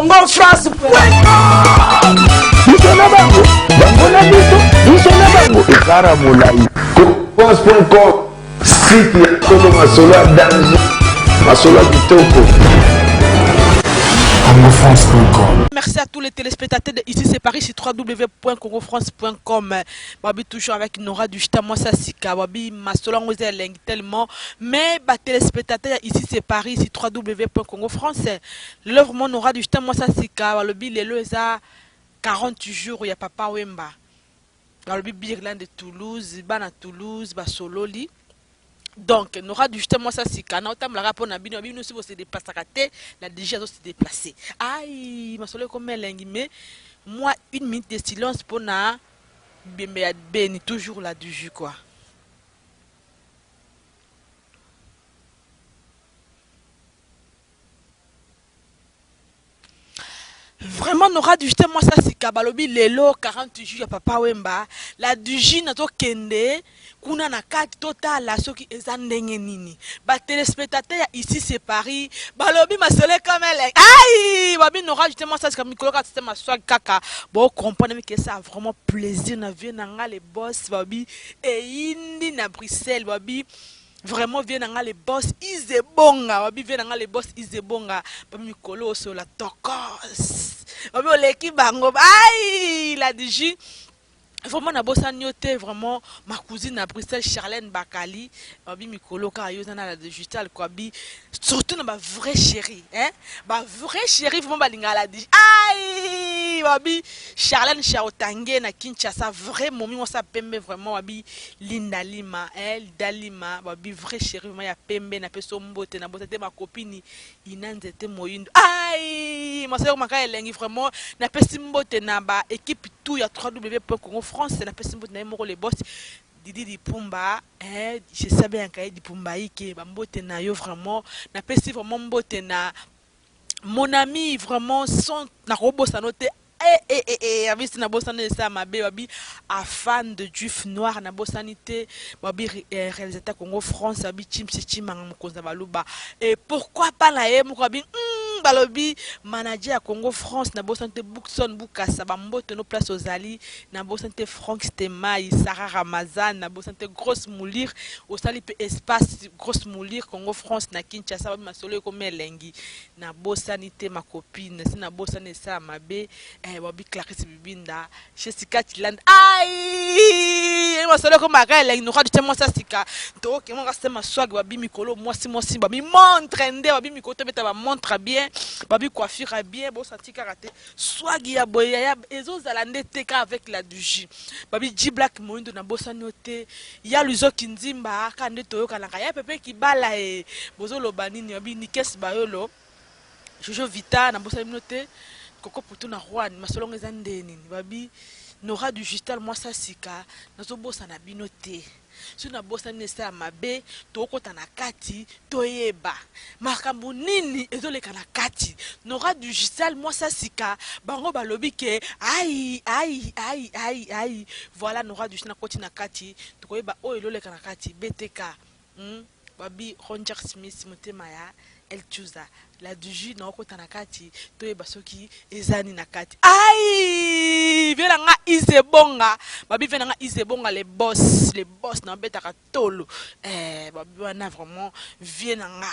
Congo France. Biso na bango, bango na biso, biso na bango. Ekara molai. France.com site ya solo masolo ya danger, masolo ya kitoko. congofrance.com Merci à tous les téléspectateurs de Ici c'est Paris sur www.congofrance.com. Babi toujours avec Nora du Mwasa Sika. Babi masolo yango eza elengi tellement. Mais ba téléspectateurs ici c'est Paris sur www.congofrance. Lelo vraiment Nora du Mwasa Sika. Balobi lelo eza 40 jours ya Papa Wemba. Balobi Birland de Toulouse, bana Toulouse, basololi. Donc Nora du Mwasa Sika na otambolaka mpo na bino bino si bose déplaçaka te la DG azo se déplacer. Aïe, masolo ekoma elengi mais moi une minute de silence mpona bembe ya beni toujours la du jus quoi. Vraiment Nora du Justin mwasi ya sika balobi lelo 40 jours ya papa Wemba la Dujine azokende kuna na kati totala soki eza ndenge nini ba telespectateur ya ici c'est Paris balobi masolo ekamele ai babi Nora Justin mwasi ya sika mikolo kaka système aswag kaka bo comprendre que ça vraiment plaisir na vie na nga le boss babi eyindi na Bruxelles babi Vraiment vie na nga le boss Izebonga babi vie na nga le boss Izebonga babi mikolo osola tokos babi oleki bango ai la digi vraiment nabosani yo te vraiment ma cousine na Bruxelles Charlène Bakali babi mikolo kaka yo oza na la digital quoi bi surtout na ba vrai chérie hein ba vrai chérie vraiment balingaka la digi ai babi Charlène Chaotange na Kinshasa vrai momi mwasi ya pembe vraiment babi Linda Lima eh Lida Lima babi vrai cherie vraiment ya pembe na peso mbote na bota te ma copine Ina nzete moyindo aïe masolo maka elengi vraiment na pesi mbote na ba equipe tout ya www.congofrance na pesi mbote na ye moko le boss Didi Dipumba eh je sais bien kaye Dipumba ike ba mbote na yo vraiment na pesi vraiment mbote na mon ami vraiment son na kobosano te Eh eh eh eh abisi na bosani esa mabe babi a fan de juif noir na bosani te babi eh, réalisateur Congo France babi chimsi chimanga mokonzi ya baluba et pourquoi pas na ye moko babi mm, balobi manager ya Congo France na bosani te Bookson Bukasa bambote no place ozali na bosani te Franck Stemay Sarah Ramazan na bosani te Grosse Moulir osali pe espace Grosse Moulir Congo France na Kinshasa babi masolo ekomi elengi Na bosani te ma copine si na bosani esala mabe eh babi Clarisse Bibinda Jessica Tshilanda aïe masolo ekoma kaka elengi noka dutia mwasi ya sika toke mwa kasi maswag babi mikolo mwasi mwasi babi montre nde babi mikolo tobeta ba montre bien babi coiffure ya bien bosanti kaka te swag ya boye yaya ezozala nde te kaka avec la duji babi G Black moyindo na bosani yo te Ya Luizo Kinzimba kaka nde toyokanaka ya Pepe Kibala e bozoloba nini babi Nikes Bayolo Jojo Vita nabosani bino te Koko Putu na Juan masolo ngo eza nde nini babi Nora du Justal mwasi ya sika nazobosana bino te soki nabosani bino esala mabe tokota na kati Toyeba makambo nini ezoleka na kati. Nora digital mwasi ya sika bango balobi ke ai ai ai ai ai voilà Nora digital nakoti na kati tokoyeba oyo eloleka na kati BTK hum babi Roger Smith motema ya El Chuza la digi naokota na kati toyeba soki eza nini na kati ai vie na nga Izebonga babi vie na nga Izebonga le boss le boss na betaka tolo eh babi wana vraiment vie na nga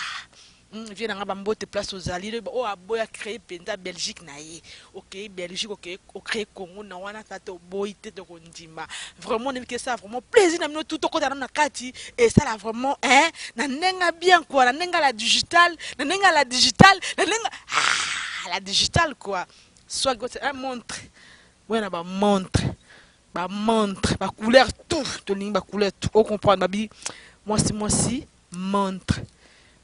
hmm, vie na nga bambote place ozali oyo oh, aboya créer mpenza belgique na ye okei belgique okei ocrée congo na wana tata oboyi te tokondima vraiment nayebi ke esala vraiment plaisir na bino tout tokota nano na kati esala vraiment hein na ndenge bien quoi na ndenge la digital na ndenge la digital na ndenge ah, la digital quoi soit un montre wana ba montre Ba montre, ba couleur tout, tolingi ba couleur tout. O comprendre babi mwasi mwasi montre.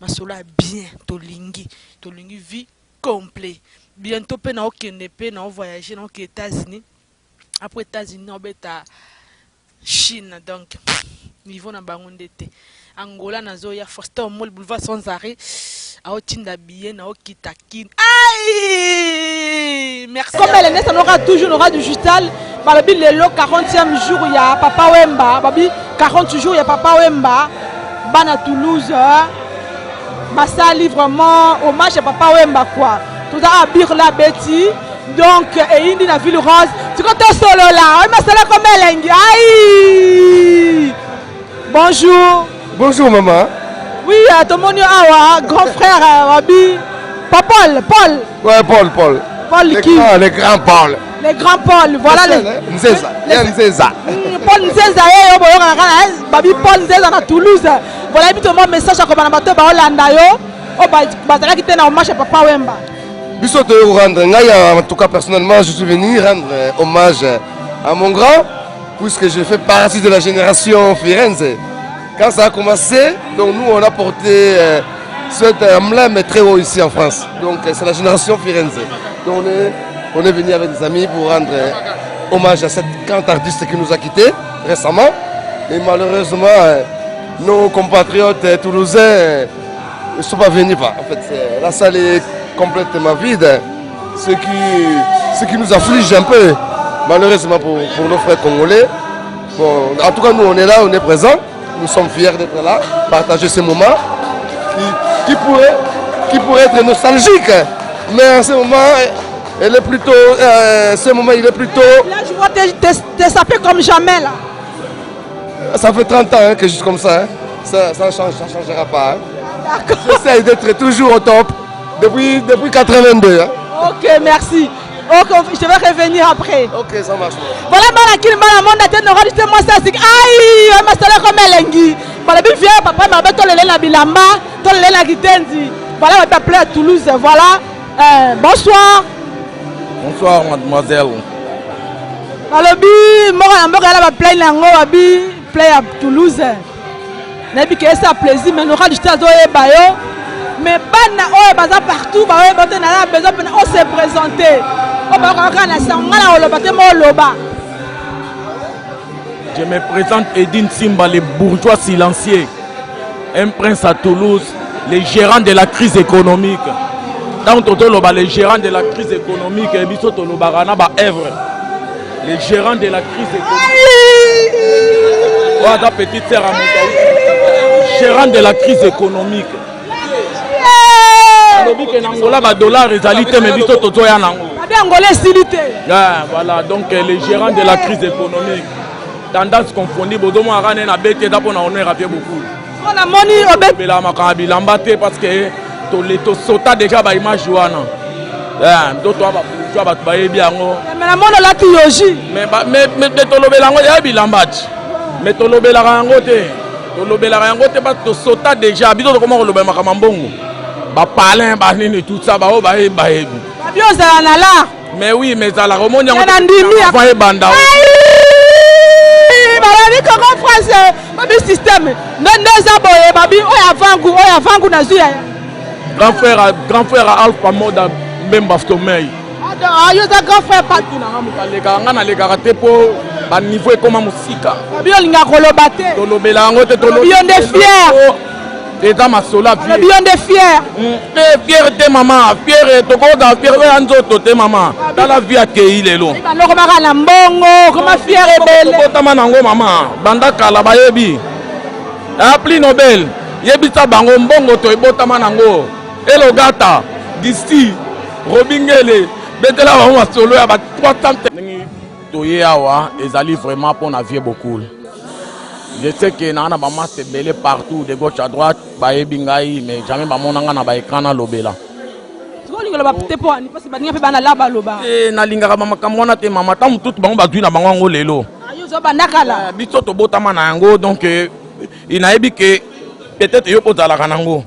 Masolo ya bien tolingi, tolingi vie complet. Bientôt pe na okende pe na voyager na oke États-Unis. Après États-Unis na obeta Chine donc niveau na bango nde te. Angola nazoya Foster Mall boulevard sans arrêt aotinda billet na okita kin ai merci comme elle est n'aura toujours n'aura du digital balobi lelo 40e jour ya papa Wemba babi 40 jours ya papa Wemba bana Toulouse basali vraiment hommage ya papa Wemba quoi. Toza à Birla Betty. Donc eyindi na ville rose. Tiko tosolola. Oyo masala comme elengi. Aïe! Bonjour. Bonjour maman. Oui, euh, tomoni awa grand frère euh, Wabi. Pas Paul, Paul. Ouais, Paul, Paul. Paul les qui grands, les grands Paul. Les grands Paul, voilà les. Nzeza, les... Nzeza. Mm, Paul Nzeza ye yo boyokaka kaka eh, babi Paul Nzeza na Toulouse. Voilà bito mo message akobana bato baolanda yo. Oyo bazalaki te na hommage ya Papa Wemba. Biso toye rendre ngai en tout cas personnellement je suis venu rendre euh, hommage à mon grand puisque je fais partie de la génération Firenze. Quand ça a commencé, donc nous on a porté euh, cet emblème très haut ici en France. Donc euh, c'est la génération Firenze. Donc on est, on est venu avec des amis pour rendre euh, hommage à cette grande artiste qui nous a quittés récemment. Et malheureusement, euh, nos compatriotes euh, toulousains euh, ne sont pas venus. Pas. En fait, la salle est complètement vide. Ce qui, ce qui nous afflige un peu, malheureusement pour, pour nos frères congolais. Bon, en tout cas, nous, on est là, on est présents. Nous sommes fiers d'être là, partager ces moments qui, qui, pourraient, qui pourraient être nostalgiques. Mais en ce moment, elle est plutôt, euh, ce moment, il est plutôt... Là, je vois, t'es sapé comme jamais, là. Ça fait 30 ans hein, que je suis comme ça. Hein. Ça, ça change, ça changera pas. Hein. D'accord. J'essaie d'être toujours au top depuis, depuis 82. Hein. Ok, merci. Ok, je vais revenir après. Ok, ça marche. Voilà, bana kili bana monde ate nora du moi ça c'est aïe, masala comme elengi. Voilà, bi vieux papa ma beto lele na bilamba, to lele na kitendi. Voilà, on t'appelle à Toulouse, voilà. Euh, bonsoir. Bonsoir mademoiselle. Balobi moko na mboka yala ba plein yango babi plein ya Toulouse. Nayebi ke esa plaisir mais nora du azoyeba yo. Mais bana oyo baza partout baoyeba te na besoin pena o se présenter. Oyo bayokaka kaka na sango nga na koloba te mo oloba. Je me présente Edine Simba, le bourgeois silencieux, un prince à Toulouse, le gérant de la crise économique. Donc totoloba le gérant de la crise économique, et biso tolobaka na ba œuvre. Le gérant de la crise économique. Oyo aza petite sœur ya moto gérant de la crise économique. alobi ke na Angola ba dollars ezali te mais biso tozoya nango. Abi Angola esili te. Ah, voilà donc le gérant de la crise économique tendance confondue bozomona kaka nde na beti eza mpona honneur apie beaucoup. Mpo namoni obe bela makambo ya bilamba te parce que tole tosota déjà ba image wana. Eh, ndoto ya ba bourgeois bato bayebi yango. Mais namoni olati yoji. Mais mais mais tolobela yango ya bilamba ti. Mais tolobelaka yango te. Tolobelaka yango te parce que tosota déjà biso tokoma kolobela makambo ya mbongo. Ba palin ba nini tout ça ba oyo bayebi bayebi. Babi ozala na l'art. Mais oui, mais ezalaka omoni yango. Na ndimi avant ebanda. Balobi Congo français, babi système. Nde nde eza boye babi oyo avangu, oyo avangu nazwi ya. Grand frère, grand frère Alpha Moda Mbemba Sommeil. Ah, yo oza grand frère pa. Nga moto alekaka nga nalekaka te mpo ba niveau ekoma mosika. Babi olingaka koloba te. Tolobela yango te tolobi. Yo nde fier. Eza masolo ya vie. Alobi yo nde fier. Eh, fier te mama, fier tokozala fier ya nzoto te mama. Tala vie akei lelo. Baloko baka na mbongo, koma fier ebele. Tobotama nango mama, banda kala bayebi. Ah, prix Nobel, yebisa bango mbongo to ebotama nango. Elogata, D'ici, Robingele, betela bango masolo ya ba 300 ndenge toye awa ezali vraiment mpo na vie bokul. Je sais que naa na bamasta ebele partout de gauche à droite bayebi ngai mais jamais bamona ngai na baécran nalobela. Olinga loba te mpo ani parce baninga mpe bana la baloba. Eh, nalingaka bamakambo wana te mama ntango mosusu bango bazwi na bango yango lelo. Yo ozo banda kala. Biso tobotama na yango donc nayebi ke peut-être yo mpo ozalaka nango.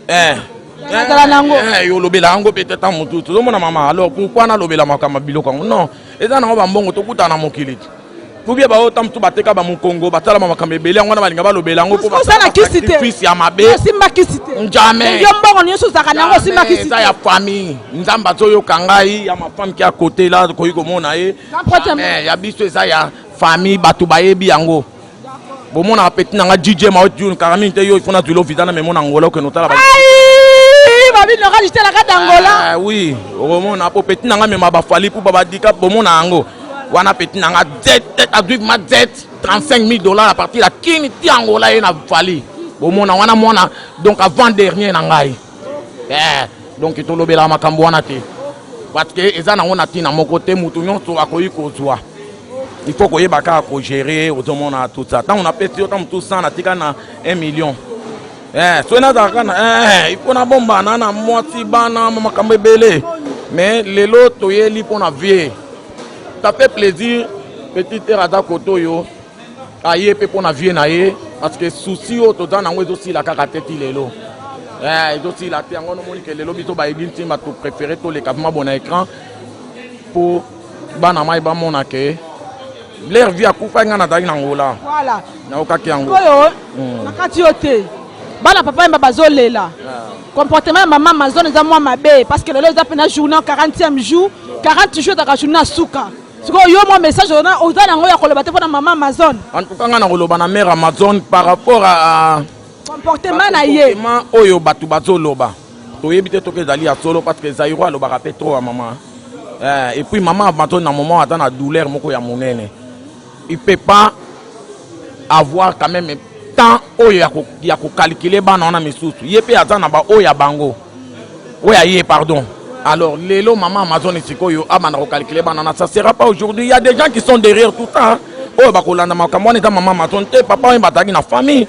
Eh. Nazala nango. Eh, yo olobela yango peut-être ntango mosusu tozomona mama alors pourquoi nalobela makambo ya biloko yango non eza nango bambongo tokutana na mokili te. Kubia ba oyo ntango mosusu bateka ba mokongo basalama makambo ebele yango wana balinga balobela yango mpo Oza na kisi te. sacrifice ya mabe. Osimba kisi te. Jamais. Yo mbongo nyonso ozalaka nango osimba kisi te. Eza ya famille. Nzambe azoyoka ngai ya ma femme qui à côté là koyi komona ye. Jamais. Ya biso eza ya famille bato bayebi yango. Bomonaka petit na nga DJ Mao June kaka mingi te yo il faut nazwila visa na memo na Angola okende otala ba Babi noka jite na kati Angola. Ah, oui, okomona po petit na nga mema ba Fally pour babadika bomona yango. Wana petit na nga jet azwi ma jet 35 000 dollars à partir ya Kin ti Angola ye na Fally. Bomona wana mwana donc avant dernier na ngai. Eh, Donc tolobelaka makambo wana te parce que eza nango na ntina moko te. Motu nyonso akoki kozwa, il faut koyeba kaka kogérer. Ozomona tout ça, ntango napesi yo, ntango motu 100, natika na 1 million. Soki nazalaka na il faut nabombana na mwasi, bana, makambo ebele. Mais lelo toyeli mpo na vie, ça fait plaisir. Petit terre aza kote oyo, aye mpe mpo na vie na ye, parce que souci oyo toza nango ezosila kaka te ti lelo, ezosila te. Yango nomoni ke lelo biso bayebi ntima, topréféré toleka vraiment bona écran mpo bana mai bamona ke l'heure vieux akufaki, ngai nazalaki na Ngola. Voilà. Naokaki yango. Oyo na kati yo te, bana Papa Wemba bazolela comportement ya mama Amazon eza mwa mabe, parce que lelo eza mpena journée 40e jour, 40 jours ezalaka journée ya suka. Sikoyo yo, mwa message oza nango ya koloba te mpona mama Amazon? En tout cas, ngai na koloba na mare Amazon par rapport à comportement na ye. Comportement oyo bato bazoloba, toyebi te toki ezali ya solo, parce que Zairo alobaka mpe trop ya mama. Et puis mama Amazon, na moment aza na douleur moko ya monene, il peut pas avoir quand même temps oyo ya kocalculer bana wana misusu. Ye mpe aza na baoyo ya bango, oyo aye, pardon. Alors lelo mama Amazon sikoyo abanda kocalculer bana wana, ça sera pas aujourd'hui. Il y a des gens qui sont derrière tout ça oyo bakolanda makambo wana. Eza mama Amazon te, papa oyo bazalaki na famille.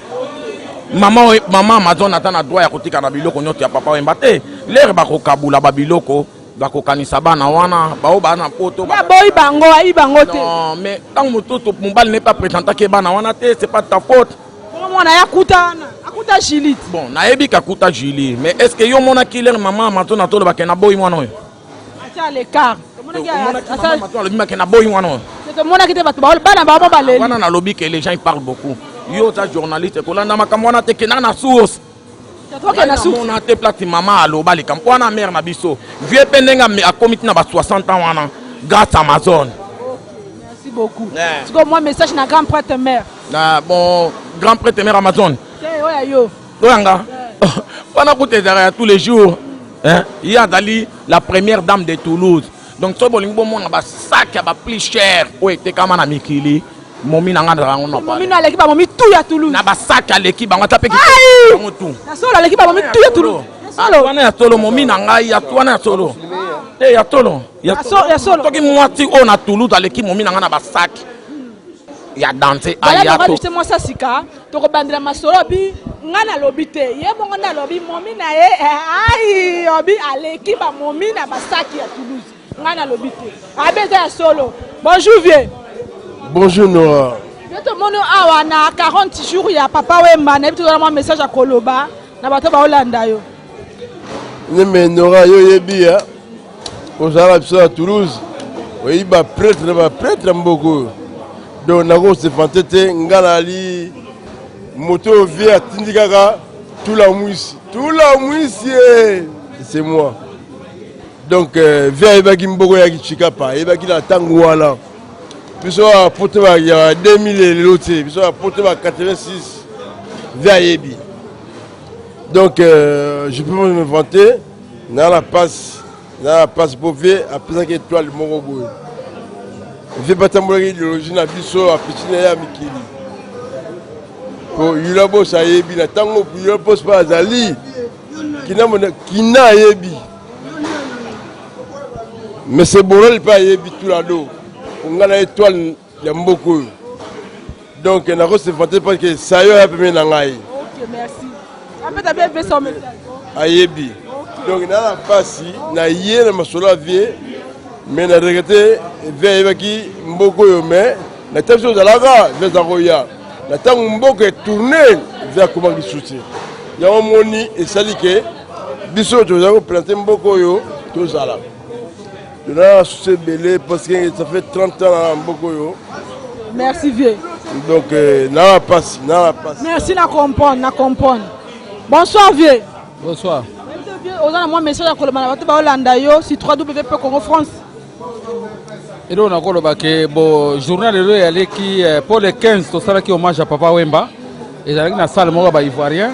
Mama, mama Amazon aza na droit ya kotika na biloko nyonso ya Papa Wemba te. L'heure bakokabula babiloko, bakokanisa bana wana bao baa na Poto. Ya boyi bango, ayi bango te. Non, mais ntango mosusu mobali ne mpe apresentaki bana wana te, c'est pas de ta faute. Bongo mwana ye akuta wana, akuta Julie. Bon, nayebi kakuta Julie, mais est ce que yo omonaki l'heure mama Amazon atolobake na boyi mwana oyo? Atia à l'écart. Omonaki mama Amazon alobi make na boyi mwana oyo? Tomonaki te. Bato bana bango baleli. Wana nalobi ke les gens, ils parlent beaucoup. Yo oza journaliste, kolanda makambo wana te, kendaka na source. Tokende na source. Namona te place mama aloba likambo wana. Mare na biso, vieux mpe ndenge akomi ntina ba 60 ans wana grâce Amazon. Merci beaucoup. Sikoyo mwa message na grand prêtre mère. Na bon, grand prêtre mare Amazon. Te, oyo ya yo. Oyanga wana kuta ezalaka ya tous les jours, hein? Ye azali la première dame de Toulouse. Donc soki bolingi bomona basac ya baplus cher oyo etekama na mikili, momi na nga azalaka yango na Momi aleki bamomi tu ya Toulouse. Na basac aleki bango, ata mpe bango tu. Na solo, aleki bamomi tu ya Toulouse. Solo wana ya solo, momi na ngai ya wana ya solo te, ya solo. Ya solo. Soki mwasi oyo na Toulouse aleki momi na ngai na basac ya danse. Aya to mwasi ya sika, tokobandela masolo. Bi ngai nalobi te, ye bongo nde alobi momi na ye ai obi aleki bamomi na basaki ya Toulouse. Ngai nalobi te, abe eza ya solo. Bonjour vieux. Bonjour Nora. Yo, tomoni awa na 40 jours ya Papa Wemba. Nayebi tozala mwa message ya koloba na bato baolanda yo. Neme Nora, yo oyebi ya ozala biso ya Toulouse, oyebi baprêtre na baprêtre ya mboka oyo. Donc nakose vanter te, nga nali moto oyo vieux atindi kaka tula mwisi, tula mwisi, c'est moi. Donc vieux ayebaki mboka oyaki Chikapa, ayebaki na ntango wana. Biso bapoto ya 2000 lelo te, biso bapoto ba 86, vieux ayebi. Donc je peux me vanter na la passe, na la passe po vieux apesaki étoile moko boye. Vieux batambolaki idéologie na biso, apesi na ye ya mikili po Yula Bos ayebi na ntango Yula Bos mpe azali kina, kina ayebi, mais Borel mpe ayebi tulado nga na étoile ya mboka oyo. Donc nakose vanter parce que sayo aya pembeni na ngai. Ok, merci. Apeta bien pesa message. Ayebi. Donc na na mpasi na ye na masolo ya vieux, mais na regretter vieux ayebaki mboka oyo, mais na ntango biso ozalaka, vieux aza koya na ntango mboka etourne, vieux akomaki susi. Yango moni esali ke biso tozali koplante mboka oyo, tozala tozala susi ebele, parce que ça fait 30 ans na mboka oyo. Merci vieux. Donc na mpasi, na mpasi. Merci, na comprendre, na comprendre. Bonsoir vieux. Bonsoir. Oza na mwa message ya koloba na bato baolanda yo si 3W mpe Congo France? Eloko nakoloba ke bo journal lelo eyaleki mpo le 15 tosalaki hommage ya Papa Wemba, ezalaki na salle moko ya baivoirien.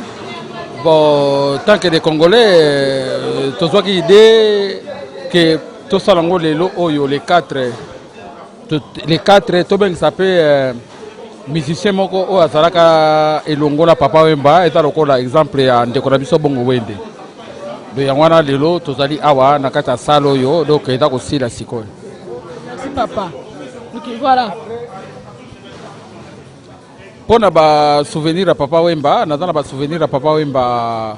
Bon, tant que des Congolais, tozwaki idée ke tosala yango lelo oyo le 4, le 4 tobengisa mpe musicien moko oyo azalaka elongo na Papa Wemba, eza lokola exemple ya ndeko na biso Bongo Wende. Donc yango wana lelo tozali awa na kati ya salle oyo, donc eza kosila sikoyo. Merci papa. Ok, voilà. Mpo na ba souvenir ya Papa Wemba, naza na ba souvenir ya Papa Wemba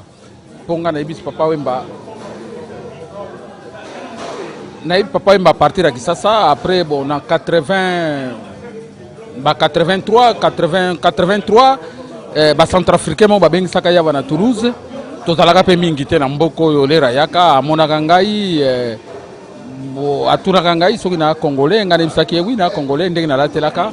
mpo ngai nayebisi Papa Wemba, nayebi Papa Wemba à partir ya Kisasa. Après, bon, na 80 ba 83, 80, 83, ba Centrafricain moko babengisaka yawa na Toulouse. Tozalaka mpe mingi te na mboka oyo. Lera yaka amonaka ngai, atunaka ngai soki na Congolais. Ngai nayebisaki ye: "Oui, na Congolais," ndenge nalatelaka.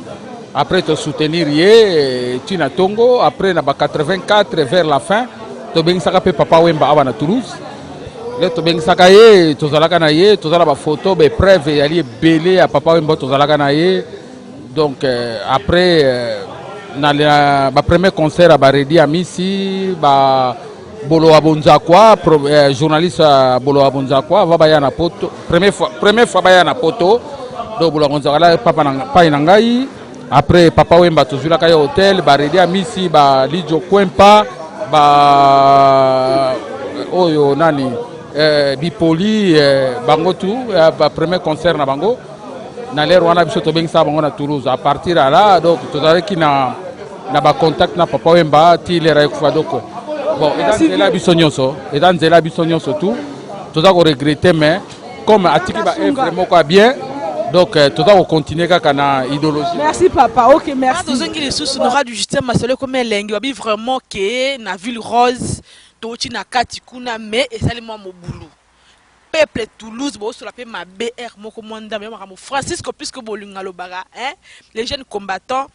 Après tosoutenir ye ntina ntongo. Après, na ba 84, vers la fin, tobengisaka mpe Papa Wemba awa na Toulouse. Le tobengisaka ye, tozalaka na ye, toza na bafoto, bapreuve eyali ebele ya Papa Wemba, tozalaka na ye. Donc après, na bapremier concert ya baredi Amisi, ba Bolowa Bonzakwa, journaliste ya Bolowa Bonzakwa, va baya na Poto première fois, première fois baya na Poto. Donc Bolowa Bonzakwa la papa na pai na ngai. Après Papa Wemba, tozwilaka ye hotel, baredi Amisi, balijo Kwempa, ba oyo nani, Bipoli, bango tu, ba premier concert na bango na l'heure wana, biso tobengisaka bango na Toulouse. À partir ya là, donc tozalaki na bacontact na Papa Wemba ti l'heure ayekufa. Donc bon, eza nzela biso nyonso, eza nzela biso nyonso tu toza koregretter, mais comme atiki baœuvre moko ya bien, donc toza kocontinue kaka na idéologie. Merci papa, ok, merci. Tozongi lisusu Nora du Justin, masolo ekomi elengi. Babi vraiment ke na Ville Rose, touti na kati kuna, mais esali mwa mobulu. Peuple Toulouse bosola mpe mabe aire moko mwa ndambo ya makambo. Francisco Puisque Bolingo alobaka, hein? Les jeunes combattants,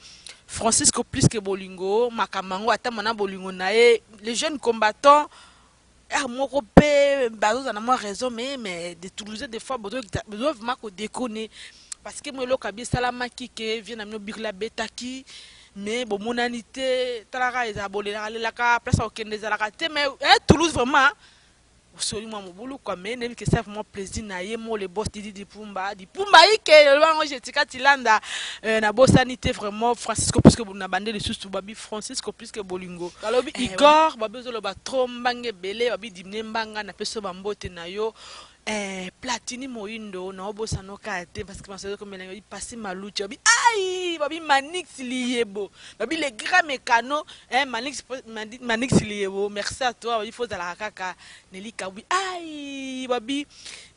Francisco Puisque Bolingo, makambo yango ata mwana bolingo na ye. Les jeunes combattants aire moko mpe bazozala na mwa raison, mais de Toulouse, des fois bozo vraiment kodéconner, parce que mo eloko abi esalamaki ke vie na bino bikila abetaki, mais bomonani te. Talaka, ezala bolelaka lelaka, place ya kokende ezalaka te. Mais Toulouse vraiment osoli mwa mobulu quoi. Mais nayebi ke ça vraiment plaisir na ye mo le boss Didi Dipumba, Dipumba ike lobango jetika tilanda, nabosani te vraiment Francisco Puisque na bande lisusu. Babi Francisco Puisque Bolingo balobi Igor, babi ozoloba trop mbanga ebele, babi dimine mbanga, napesi yo bambote na yo. Platini Moyindo, naobosana kaka te, parce que masolo komelenga. Babi Pasi Maluti, babi ai, babi Manix Liyebo, babi le grand mécano, Manix, Manix Liyebo, merci à toi. Babi fo ozalaka kaka Nelika, babi ai, babi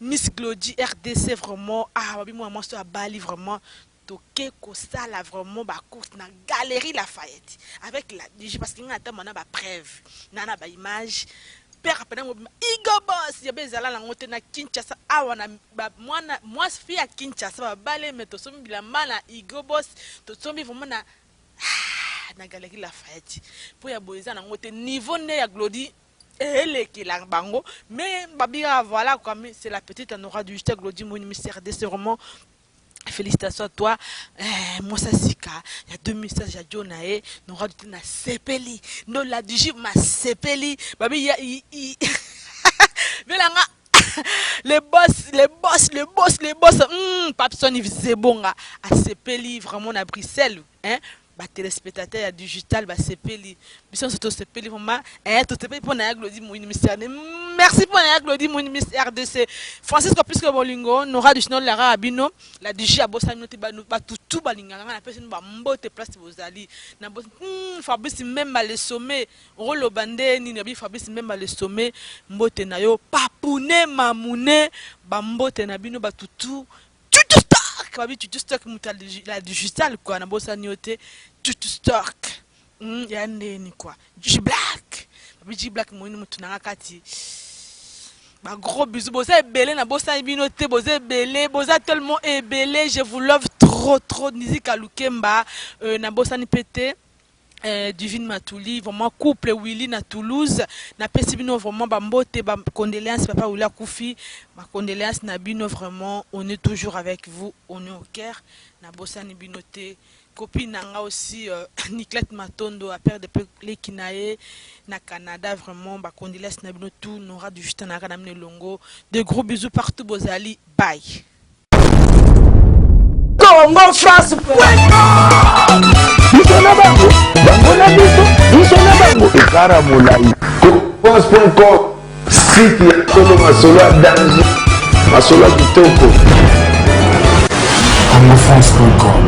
Miss Glody RDC vraiment, ah, babi mwana mwasi oyo abali vraiment. Toke kosala vraiment bacourse na Galerie Lafayette avec la DG, parce que ngai ata mwana bapreuve na baimage père apena mobima Igo Boss yabe ezala nango te na Kinshasa awa na mwana mwasi fi ya Kinshasa babale. Me tosombi bilamba na Igo Boss, tosombi vraiment na Galerie Lafayette mpo ya boye eza nango te. Niveau nde ya Glodi elekela bango, mais babika voilà quoi. Mais c'est la petite Anora du Justin Glodi Mouni Mystère, c'est vraiment félicitations à toi, mwasa sika ya 2016 ya jo na ye Nora du te. Nasepeli ndo la du masepeli, babi ya belanga les boss, les boss, les boss, les boss, Papson Zebonga asepeli vraiment na Bruxelles, hein. Batéléspectateur ya digital basepeli, biso nyonso tosepeli vraiment, tosepeli mpo na ya Glodi Moyini Miss RD. Merci mpo na ya Glodi Moyini Miss RDC, Francisco Puisque Bolingo, Nora du Chino, lara ya bino la DG abosani bino te. Batutu balingaka nga, napesi bino bambote place bozali na Fabrice Mbemba le sommet, okoloba nde nini? Abi Fabrice Mbemba le sommet, mbote na yo. Papune Mamune, bambote na bino batutu. Tutu Stock, babi Tutu Stock, moto la digital quoi, nabosani yo te Tutu Stock, ya ndeni quoi. G Black, babi G Black moyini motu nanga kati, bagros bisous. Boza ebele, nabosani bino te, boza ebele, boza tellement ebele, je vous love trop trop. Nizika Lukemba, nabosani mpe te. Divine Matouli, vraiment couple Willy na Toulouse, napesi bino vraiment bambote, ba condoléances. Papa Willy akufi, ba condoléances na bino vraiment, on est toujours avec vous, on est au cœur. Nabosani bino te. Copine nanga aussi, Niclette Matondo, a père de leki na ye na Canada, vraiment ba condoléances na bino tout. Nora du Justin na na longo, de gros bisous partout bozali, bye. Congo France. Biso na bango, bango na biso, biso na bango, ekara molai. France.com. Site ya solo masolo ya danger, masolo ya kitoko. Congofrance.com.